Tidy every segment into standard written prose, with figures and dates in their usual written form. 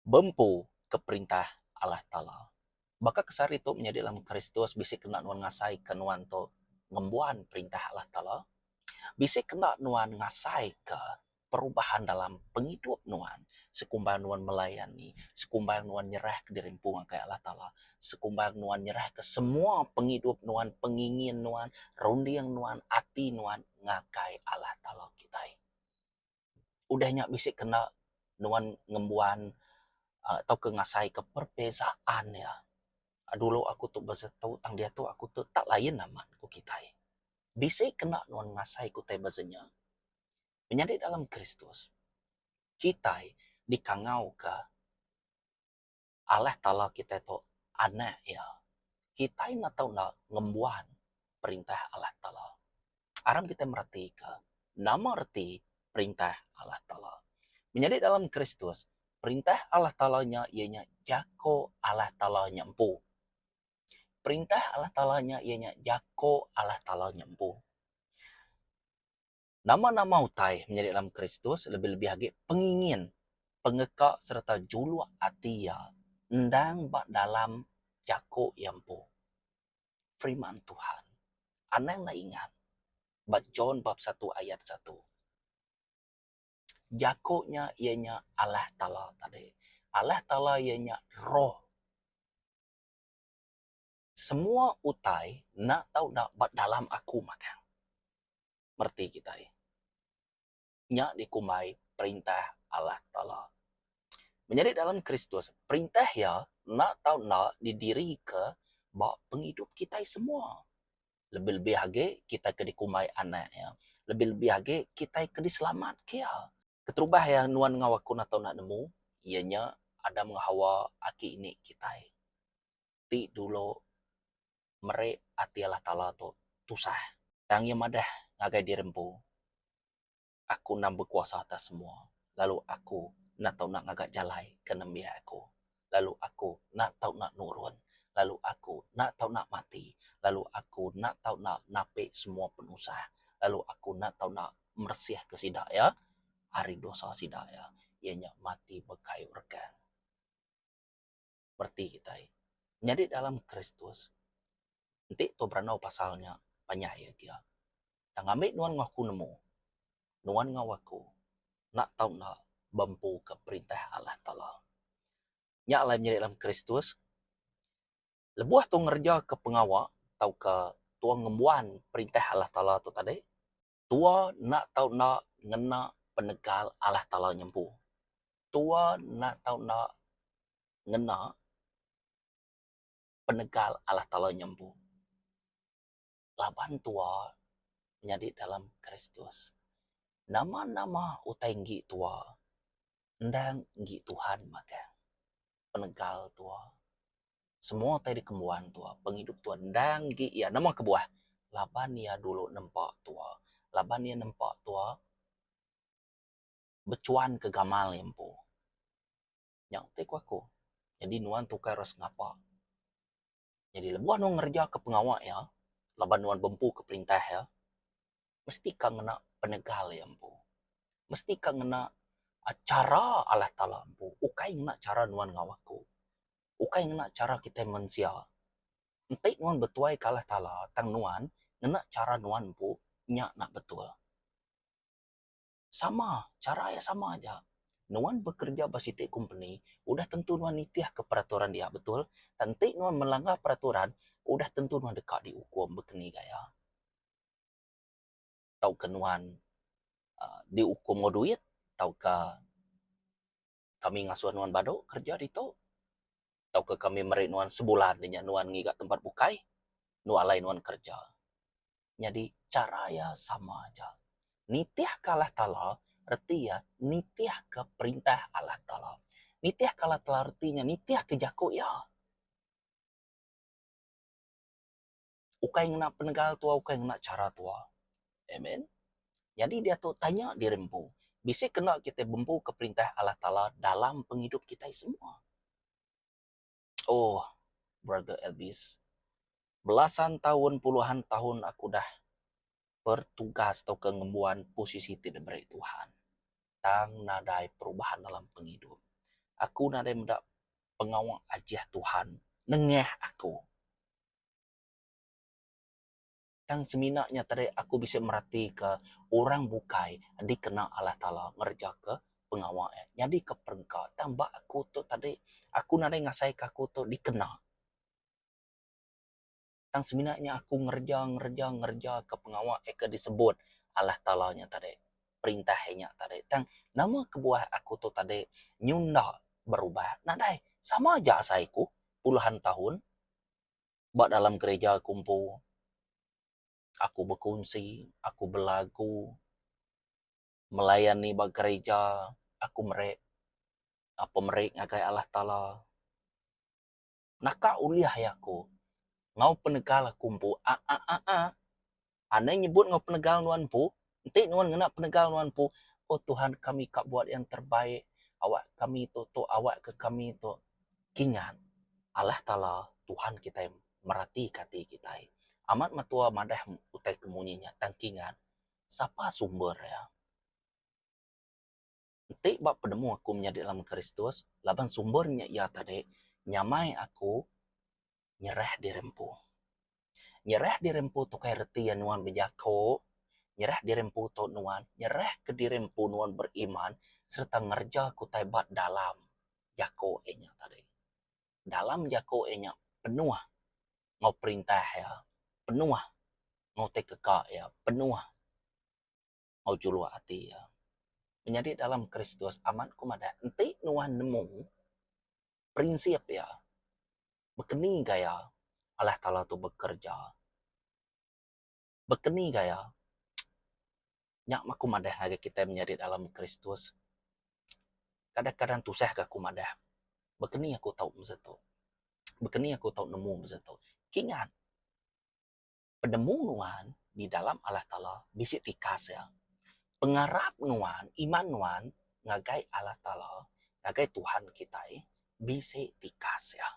Bempu ke perintah Allah Taala. Baka ke sehari tu menyadi dalam Kristus bisi kena nuan ngasaika nuan tu ngembuan perintah Allah Taala. Bisi kena nuan ngasaika perubahan dalam pengidup nuan sekumbang nuan melayani, sekumbang nuan nyerahka diri empu ngagai Allah Taala, sekumbang nuan nyerahka semua pengidup nuan, pengingin nuan, runding nuan, ati nuan ngagai Allah Taala kitai. Udah nya bisi kena nuan ngembuan uhh tauka ngasaika perbezaan iya. Dulu aku tu besetu tang diatu aku tu tak lain amat ku kitai. Bisi kena nuan ngasai ku utai bese nya. Menyadi dalam Kristus kitai dikangauka Allah Taala kitai tu anak iya. Kitai enda tau enda ngembuan perintah Allah Taala. Aram kitai meratika nama reti perintah Allah Taala. Menyadi dalam Kristus, perintah Allah Taala nya iya nya jako Allah Taala nya empu. Perintah Allah Taala nya iya nya jako Allah Taala nya empu. Nama-nama utai menyadi dalam Kristus lebih-lebih agi pengingin, pengeka sereta juluk ati iya endang ba dalam jaku iya empu. Firman Tuhan. Anang enda ingat ba John bab satu ayat satu. Jaku nya iya nya Allah Taala tadi. Allah Taala iya nya Roh. Semua utai enda tau enda ba dalam aku magang. Mereti kitai. Nya dikumbai perintah Allah Taala. Menyadi dalam Kristus, perintah iya enda tau enda didirika ba pengidup kitai semua. Lebih-lebih agi kitai ke dikumbai anak iya. Lebih-lebih agi kitai ke diselamatka iya. Keterubah iya nuan enggau aku enda tau enda nemu, iya nya Adam enggau Hawa aki ini kitai. ti dulu meri ati Allah Taala tu tusah. Tang iya madah ngagai diri empu, Aku endang bekuasa atas semua, lalu aku enda tau enda ngaga jalai ke nembiak aku, lalu aku enda tau enda nurun, lalu aku enda tau enda mati, lalu aku enda tau enda napi semua penusah, lalu aku enda tau enda meresihka sida iya ari dosa sida iya, iya nya mati ba kayu regang. Bereti kitai nyadi dalam Kristus enti tu berandau pasal nya panjai agi. Tang ngambi nuan enggau aku nemu nuan enggau aku enda tau enda bempu ke perintah Allah Taala. Nya alai menyadi dalam Kristus lebuh tu ngereja ke pengawa tauka tua ngembuan perintah Allah Taala tu tadi tua enda tau enda ngena penegal Allah Taala nyempu. Tua enda tau enda ngena penegal Allah Taala nya empu. Laban tua nyadi dalam Kristus. Nama-nama utai enggi tua endang enggi Tuhan magang. Penegal tua, semua utai dikembuan tua, pengidup tua endang enggi iya. Nama kebuah? Laban iya dulu nempa tua. Laban iya nempa tua bechuan ke gamal iya empu. Nya utai ku aku. Nyadi nuan tu ukai res ngapa. Nyadi lebuh nuan ngereja ke pengawa iya laban nuan bempu ke perintah iya mesti ka ngena penegal iya empu. Mesti ka ngena chara Allah Taala empu ukai ngena chara nuan enggau aku. Ukai ngena chara kitai mensia. Enti nuan betuai ke Allah Taala tang nuan ngena chara nuan empu nya enda betul. Sama, chara iya sama aja. Nuan bekereja ba siti kompeni, udah tentu nuan nitihka peraturan dia, betul? Tang enti nuan melanggar peraturan, udah tentu nuan deka diukum bekeni gaya. Tauka nuan uhh diukum enggau duit tauka kami ngasuh nuan badu kereja ditu tauka kami meri nuan sebulan inya nuan ngiga tempat bukai enu alai nuan kereja. Nyadi chara iya sama aja. Nitihka Allah Taala reti iya nitihka perintah Allah Taala. Nitihka Allah Taala reti nya nitihka jaku iya. Ukai ngena penegal tua ukai ngena chara tua. Amen. Nyadi diatu tanya diri empu, bisi kena kitai bempu ke perintah Allah Taala dalam pengidup kitai semua? Oh, Brother Elvis, belasan taun puluhan taun aku dah bertugas tauka ngembuan posisi ti diberi Tuhan. Tang nadai perubahan dalam pengidup. Aku nadai meda pengawa ajih Tuhan nengah aku. Tang semina nya tadi aku bisi meratika orang bukai dikena Allah Taala ngerejaka pengawa iya nyadika perengka. Tang ba aku tu tadi aku nadai ngasaika aku tu dikena. Tang semina nya aku ngereja ngereja ngereja ke pengawa iya ke disebut Allah Taala nya tadi perintah iya nya tadi. Tang nama kebuah aku tu tadi nyunda berubah nadai sama aja asai ku puluhan tahun. Ba dalam gereja aku empu, aku bekunsi, aku belagu, melayani ba gereja, aku meri pemeri ngagai Allah Taala. Naka ulih iya aku enggau penegal aku empu aaa anang nyebut enggau penegal nuan empu enti nuan ngena penegal nuan empu oh Tuhan kami ka buat yang terbaik awak kami tu tu awak ke kami tu. Kingat, Allah Taala Tuhan kitai meratika ati kitai. Amat metua madah utai ke munyi nya tang kingat, sapa sumber iya? Enti ba penemu aku menyadi dalam Kristus laban sumber nya iya tadi nyamai aku nyerah diri empu. Nyerah diri empu tu kai reti iya nuan bejako, nyerah diri empu tu nuan nyerah ke diri empu nuan beriman sereta ngereja ke utai ba dalam jako iya nya tadi. Dalam jako iya nya penuh enggau perintah iya, penuh enggau utai keka iya, penuh enggau juluk ati iya. Menyadi dalam Kristus amat ku madah enti nuan nemu prinsip iya bekeni gaya Allah Taala tu bekereja. Bekeni gaya nya meh aku madah ngagai kitai menyadi dalam Kristus. Kadang-kadang tusah ga aku madah bekeni aku tau mese tu. Bekeni aku tau nemu mese tu. Kingat penemu nuan di dalam Allah Taala bisi tikas iya. Pengarap nuan, iman nuan ngagai Allah Taala, ngagai Tuhan kitai bisi tikas iya.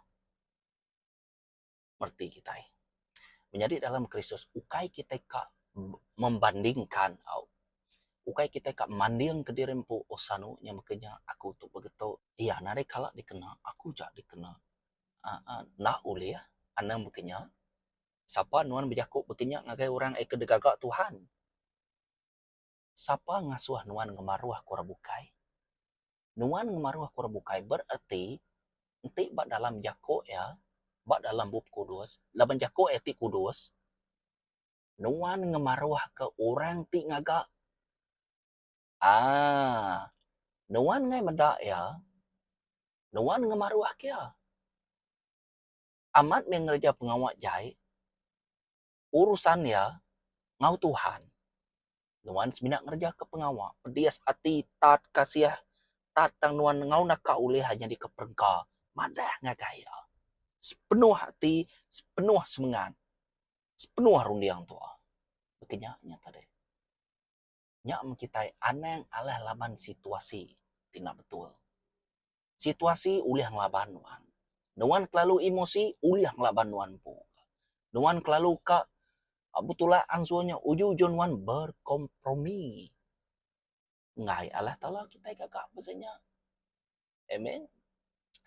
Mereti kitai. Menyadi dalam Kristus ukai kitai ka membandingkan au. Ukai kitai ka manding ke diri empu oh sanu nya meka nya aku tu begitu. Iya nadai kala dikena aku ja dikena. Aaa enda ulih anang baka nya. Sapa nuan bejaku baka nya ngagai orang ai ke digaga Tuhan? Sapa ngasuh nuan ngemaruh ke orang bukai? Nuan ngemaruh ke orang bukai bererti enti ba dalam jaku iya, ba dalam Bup Kudus, laban jaku iya ti kudus, nuan ngemaruhka orang ti ngaga aaa nuan ngai meda iya, nuan ngemaruhka iya. Amat meh ngereja pengawa jai, urusan iya enggau Tuhan. Nuan semina ngerejaka pengawa pedis ati tat kasih tat tang nuan enggau naka ulih nyadika perengka madah ngagai iya. Sepenuh ati, sepenuh semengat, sepenuh runding tua. Baka nya nya tadi. Nya meh kitai anang alah laban situasi ti enda betul. Situasi ulih ngelaban nuan. Nuan kelalu emosi ulih ngelaban nuan empu. Nuan kelalu ka betulak ansu nya ujung-ujung nuan berkompromi. Enggai Allah Taala kitai gaga pasal nya. Amen.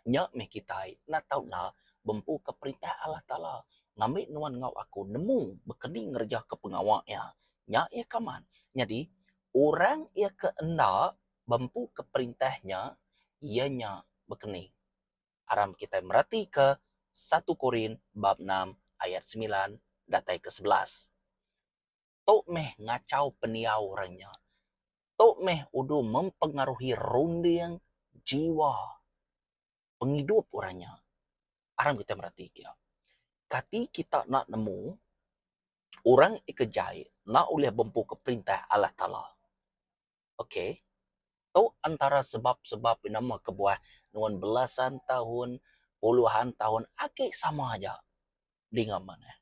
Nya meh kitai enda tau enda bempu ke perintah Allah Taala ngambi nuan enggau aku nemu bekeni ngereja ke pengawa iya. Nya iya ke amat. Nyadi orang iya ke enda bempu ke perintah nya iya nya bekeni. Aram kitai meratika satu Korin bab enam ayat semilan datai ke 11. Tu meh ngachau pendiau orang nya. Tu meh udu mempengaruhi runding jiwa pengidup orang nya. Aram kitai meratika. Kati kita enda nemu orang ika jai enda ulih bempu ke perintah Allah Taala. Ok. Tu antara sebab-sebab nama kebuah nuan belasan tahun, puluhan tahun agi sama aja dinga manah.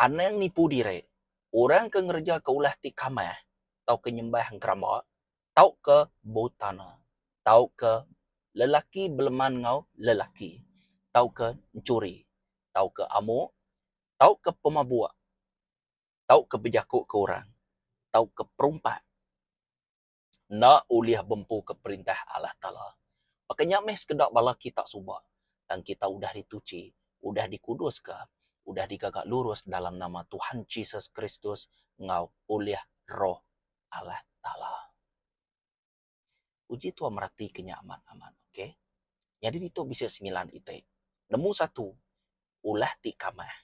Anang nipu diri, orang ke ngereja ke ulah ti kamah tauka nyembah engkeramba tauka butana tauka lelaki beleman enggau lelaki tauka enchuri tauka amuk tauka pemabuk tauka bejaku ke orang tauka perumpak. enda ulih bempuka Perintah Allah Taala. Baka nya meh sekeda bala kita suba, tang kita udah dituchi, udah dikuduska, udah digaga lurus dalam nama Tuhan Jesus Kristus enggau ulih Roh Allah Taala. Uji tua meratika nya amat-amat, ok. Nyadi ditu bisi semilan iti. Nemu satu, ulah ti kamah.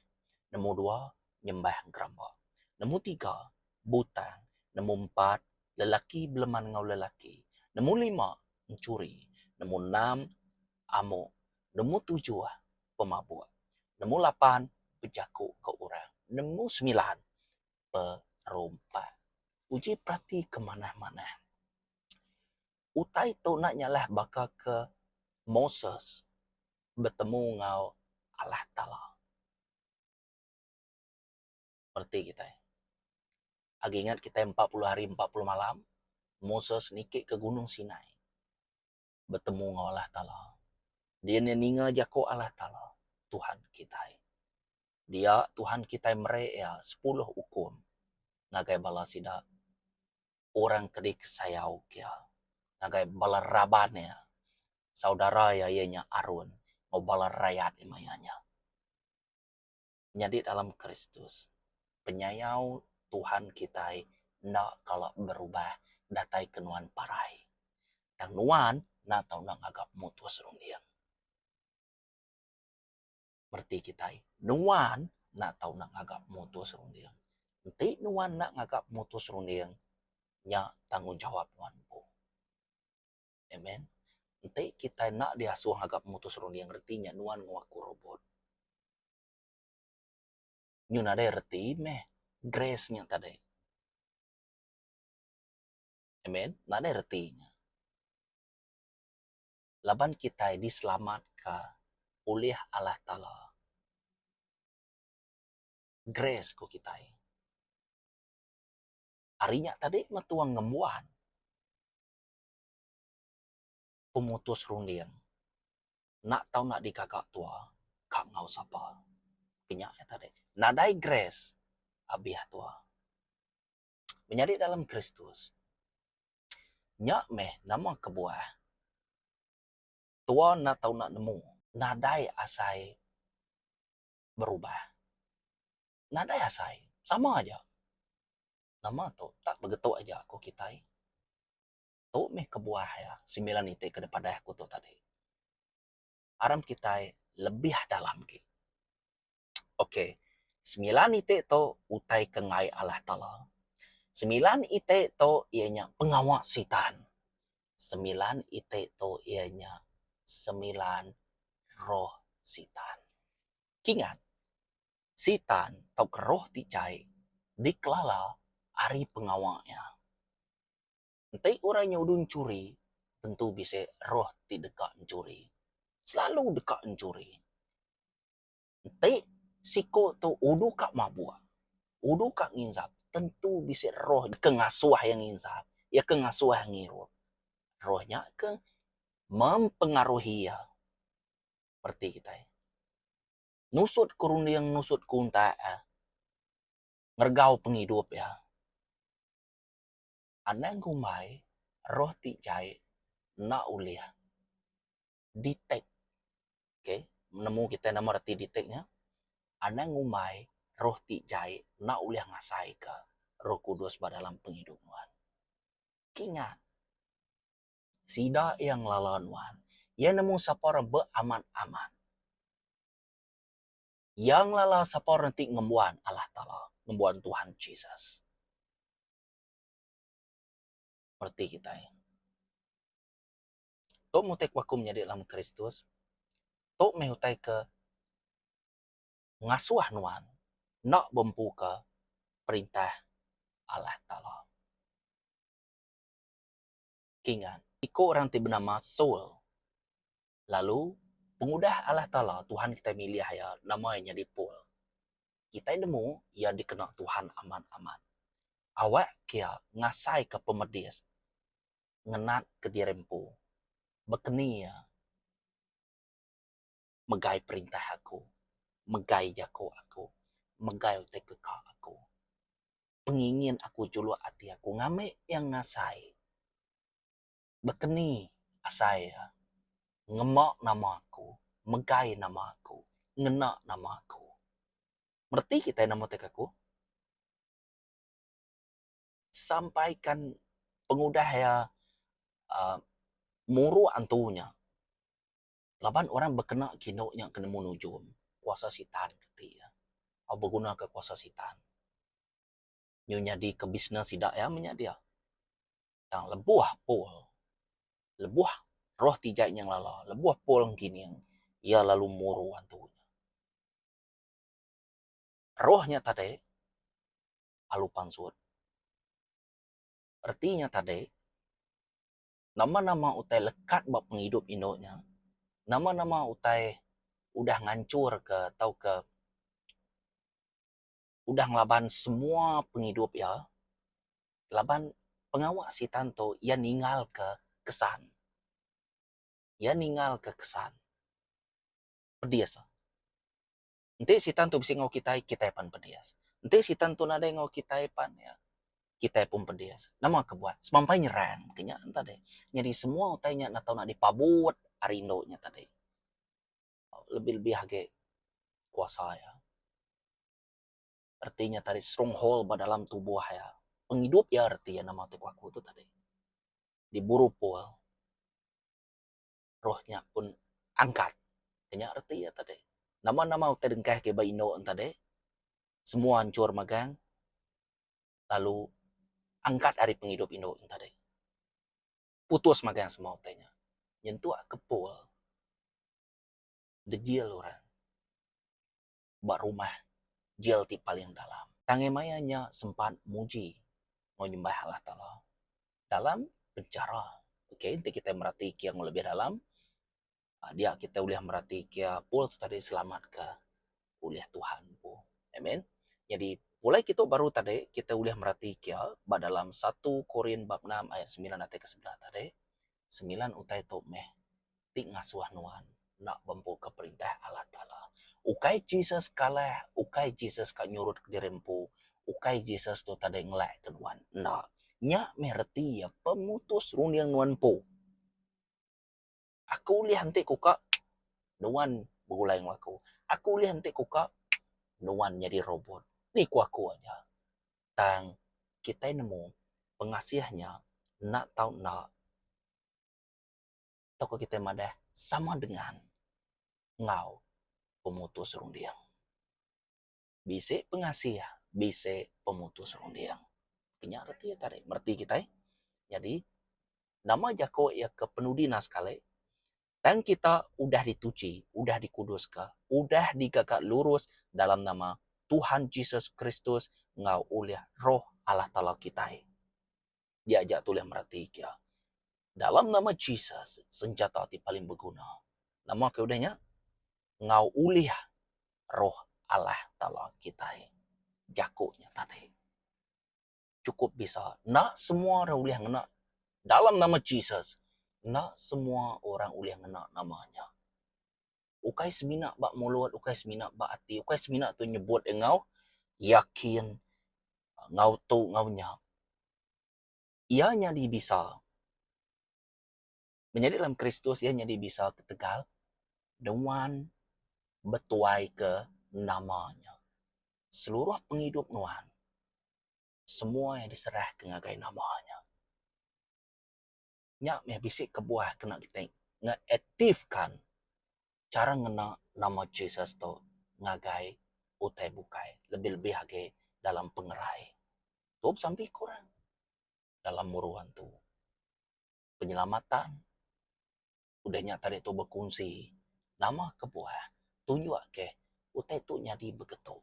Nemu dua, nyembah engkeramba. Nemu tiga, butang. Nemu empat, lelaki beleman enggau lelaki. Nemu lima, enchuri. Nemu enam, amuk. Nemu tujuh, pemabuk. Nemu lapan, bejaku ke orang. Nemu semilan, perumpak. Uji perati ke manah-manah. Utai tu enda nyalah baka ke Moses betemu enggau Allah Taala. Reti kitai. Agi ingat kitai 40 hari 40 malam Moses niki ke Gunung Sinai betemu enggau Allah Taala. Dia nya ninga jaku Allah Taala, Tuhan kitai. Dia Tuhan kitai meri iya sepuluh ukum ngagai bala sida orang ke dikesayau ke iya ngagai bala raban iya, saudara iya iya nya Aron enggau bala rayat iya maya nya. Nyadi dalam Kristus, penyayau Tuhan kitai enda kala berubah datai ke nuan parai. Tang nuan enda tau enda ngaga pemutus runding. Mereti kitai, nuan enda tau enda ngaga pemutus runding. Enti nuan enda ngaga pemutus runding, nya tanggungjawab nuan empu. Amen. Enti kitai enda diasuh ngaga pemutus runding reti nya nuan ngaku robot. Nyu nadai reti meh grace nya tadi. Amen. Nadai reti nya. Laban kitai diselamatka ulih Allah Taala. Grace ku kitai. Ari nya tadi meh tuang ngembuan pemutus runding enda tau enda digaga tua ka enggau sapa. Ke nya iya tadi. Nadai grace abih tua. Menyadi dalam Kristus nya meh nama kebuah tua enda tau enda nemu nadai asai berubah. Nadai asai. Sama aja. Nama tu tak begetuk aja ku kitai. Tu meh kebuah iya semilan iti ke dipadah aku tu tadi. Aram kitai lebih dalam agi. Ok, semilan iti tu utai ke enggai Allah Taala. Semilan iti tu iya nya pengawa sitan. Semilan iti tu iya nya semilan roh sitan. Kingat, sitan tauka roh ti jai dikelala ari pengawa iya. Enti orang nya udu enchuri, tentu bisi roh ti deka enchuri. Selalu deka enchuri. Enti siku tu udu ka mabuk, udu ka nginsap, tentu bisi roh ke ngasuh iya nginsap, iya ke ngasuh iya ngirup. Roh nya ke mempengaruhi iya. Reti kitai. Nusut ke runding, nusut ke untak iya, ngeregau pengidup iya. Anang ngumbai roh ti jai enda ulih detect. Okay, nemu kitai nama reti detect nya? Anang ngumbai roh ti jai enda ulih ngasaika Roh Kudus ba dalam pengidup nuan. Kingat, sida iya ngelala nuan. Iya nemu sapa orang beamat-amat. Iya ngelala sapa orang ti ngembuan Allah Taala, ngembuan Tuhan Jesus. Reti kitai. Tu meh utai ku aku menyadi dalam Kristus. Tu meh utai ke ngasuh nuan enda bempuka perintah Allah Taala. Kingat, iku orang ti benama Saul Lalu, pengudah Allah Taala, Tuhan kitai milih iya, nama iya nyadi Paul. Kitai nemu iya dikena Tuhan amat-amat. Awak ke iya ngasaika pemedis ngenatka diri empu. Bekeni iya megai perintah aku, megai jaku aku, megai utai ke ka aku. Pengingin aku juluk ati aku ngambi iya ngasai. Bekeni asai iya ngema nama aku, megai nama aku, ngena nama aku. Mereti kitai nama ti aku? Sampaikan pengudah iya uhh muruk antu nya laban orang bekena kindu nya ke nemu nujum kuasa sitan reti iya begunaka kuasa sitan. Nyu nyadi ke bisnes sida iya meh nya dia. Tang lebuh Paul, lebuh roh ti jai nya ngelala, lebuh Paul ngining, iya lalu muru antu nya. Roh nya tadi lalu pansut. Reti nya tadi, nama-nama utai lekat ba pengidup indu nya, nama-nama utai udah nganchurka tauka udah ngelaban semua pengidup iya laban pengawa sitan tu iya ninggalka kesan. Iya ninggalka kesan. Pedis. Enti sitan tu bisi enggau kitai, kitai pan pedis. Enti sitan tu nadai enggau kitai pan iya, kitai pun pedis. Nama kebuah? Semampai nyerang ke nya tadi. Nyadi semua utai nya enda tau nak dipabut ari indu nya tadi. Lebih-lebih agi kuasa iya. Reti nya tadi stronghold ba dalam tubuh iya. Pengidup iya reti iya nama ti ku aku tu tadi. Diburu Paul, roh nya pun angkat. Nya reti iya tadi. Nama-nama utai dengkah ke ba indu ne tadi semua anchur magang lalu angkat ari pengidup indu ne tadi. Putus magang semua utai nya. Nyentuk ke Paul dejil orang ba rumah jil ti paling dalam. Tang iya maya nya sempat muji enggau nyembah Allah Taala dalam penjara. Okey enti kitai merati ke enggau lebih dalam dia kitai ulih merati ke Paul tu tadi selamatka ulih Tuhan empu. Amen. Nyadi pulai kitu baru tadi kitai ulih merati ke ba dalam satu Korin bab enam ayat semilan atai ke sebelah tadi semilan utai tu meh ti ngasuh nuan enda bempuka perintah Allah Taala. Ukai Jesus kalah, ukai Jesus ka nyurut kediri empu, ukai Jesus tu tadi ngelakka nuan. Enda. Nya meh reti iya pemutus runding nuan empu. Aku ulih enti ku ka nuan begulai enggau aku. Aku ulih enti ku ka nuan nyadi robot. Ni ku aku aja. Tang kitai nemu pengasih nya enda tau enda. Tauka kitai madah sama dengan enggau pemutus runding. Bisi pengasih, bisi pemutus runding. Nya reti iya tadi, mereti kitai. Nyadi, nama jaku iya ke penudi nah sekali, tang kita udah dituchi, udah dikuduska, udah digaga lurus dalam nama Tuhan Jesus Kristus enggau ulih Roh Allah Taala kitai. Dia aja tulih mereti kia. Dalam nama Jesus, senjata ti paling beguna. Nama ke udah nya? Enggau ulih Roh Allah Taala kitai. Jaku nya tadi. Chukup bisa. Enda semua orang ulih ngena dalam nama Jesus. Enda semua orang ulih ngena nama nya. Ukai semina ba mulut, ukai semina ba ati, ukai semina tu nyebut enggau yakin enggau tu enggau nya. Iya nyadi bisa. Menyadi dalam Kristus iya nyadi bisa ketegal nuan betuaika nama nya. Seluruh pengidup nuan semua iya diserahka ngagai nama nya. Nya meh bisi kebuah kena kitai ngeaktifkan chara ngena nama Jesus tu ngagai utai bukai lebih-lebih agi dalam pengerai. Tu besampi ke orang dalam meruan tu. Penyelamatan udah nya tadi tu bekunsi nama kebuah tunjuk ke utai tu nyadi begitu.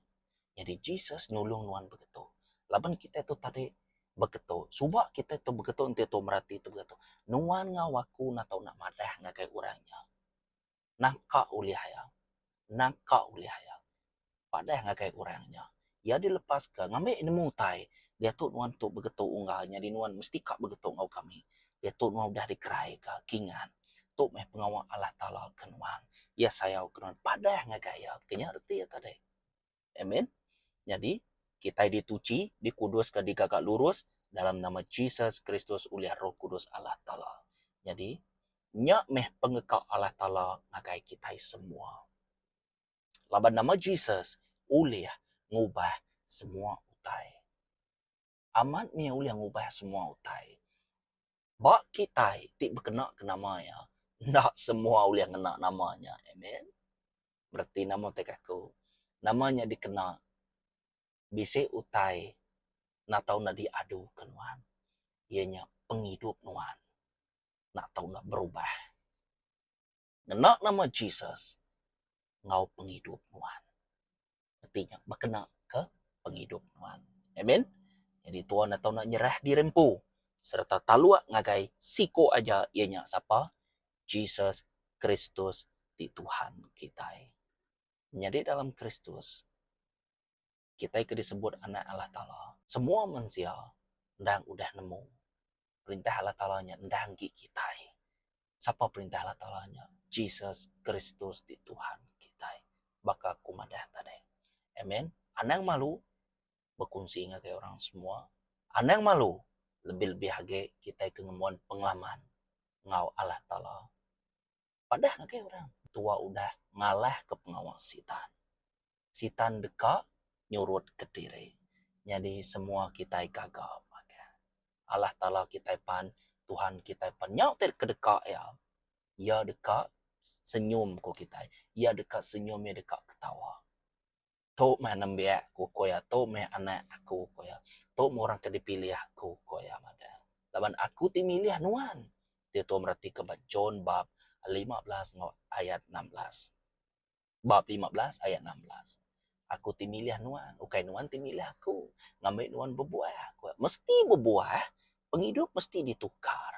Nyadi Jesus nulung nuan begitu. Laban kitai tu tadi begitu. Suba kitai tu begitu enti tu merati tu begitu. Nuan enggau aku enda tau nak madah ngagai orang nya. Naka ulih iya. Naka ulih iya. Padah ngagai orang nya. Iya dilepaska ngambi nemu utai. Diatu nuan tu begitu unggal nyadi nuan mesti ka begitu enggau kami. Diatu nuan udah dikeraika kingan. Tu meh pengawa Allah Taala ke nuan. Iya sayau ke nuan. Padah ngagai iya. Ke nya reti iya tadi. Amen. Nyadi, kitai dituchi, dikuduska, digaga lurus dalam nama Jesus Kristus ulih Roh Kudus Allah Taala. Nyadi, nya meh pengeka Allah Taala ngagai kitai semua. Laban nama Jesus ulih ngubah semua utai. Amat mih ulih ngubah semua utai. Ba kitai ti bekenaka nama iya, enda semua ulih ngena nama nya. Amen. Bereti nama ti aku. Nama nya dikena bisi utai enda tau enda diadu ke nuan. Iya nya pengidup nuan enda tau enda berubah. Ngena nama Jesus enggau pengidup nuan. Reti nya bekena ke pengidup nuan. Amen. Nyadi tuan atau nak nyerah diri empu sereta taluk ngagai siko aja iya nya sapa? Jesus Kristus ti Tuhan kitai. Nyadi dalam Kristus kitai ke disebut anak Allah Taala. Semua mensia endang udah nemu perintah Allah Taala nya endang agi kitai. Sapa perintah Allah Taala nya? Jesus Kristus ti Tuhan kitai. Baka aku madah tadi. Amen. Anang malu bekunsi ngagai orang semua. Anang malu lebih-lebih agi kitai ke ngembuan pengalaman enggau Allah Taala. Padah ngagai orang tua udah ngalahka pengawa Sitan. Sitan deka nyurutka diri. Nyadi semua kitai gaga magang. Allah Taala kitai pan, Tuhan kitai pan nyau ti kedeka iya. Iya deka senyum ku kitai. Iya deka senyum, iya deka ketawa. Tu meh nembiak ku ku iya, tu meh anak aku ku iya, tu meh orang ke dipilih aku ku iya madah. Laban aku ti milih nuan. Ti tu meretika ba John bab 15 enggau ayat 16. Bab 15 ayat 16. Aku ti milih nuan, ukai nuan ti milih aku. Ngambi nuan bebuah ku iya. Mesti bebuah, pengidup mesti ditukar.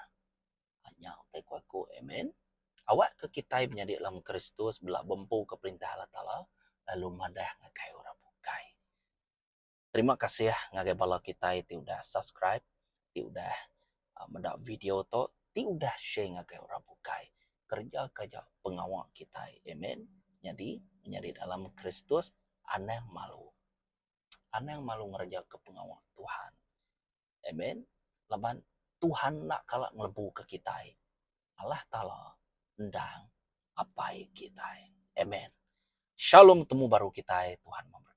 Nya utai ku aku. Amen. Awakka kitai menyadi dalam Kristus bela bempuka perintah Allah Taala lalu madah ngagai orang bukai. Terima kasih ngagai bala kitai ti udah subscribe, ti udah meda video tu, ti udah share ngagai orang bukai. Kereja ke aja pengawa kitai. Amen. Nyadi, menyadi dalam Kristus anang malu. Anang malu ngereja ke pengawa Tuhan. Amen. Laban Tuhan enda kala ngelebuka kitai. Allah Taala endang Apai kitai. Amen. Shalom temu baru kitai Tuhan memberkati.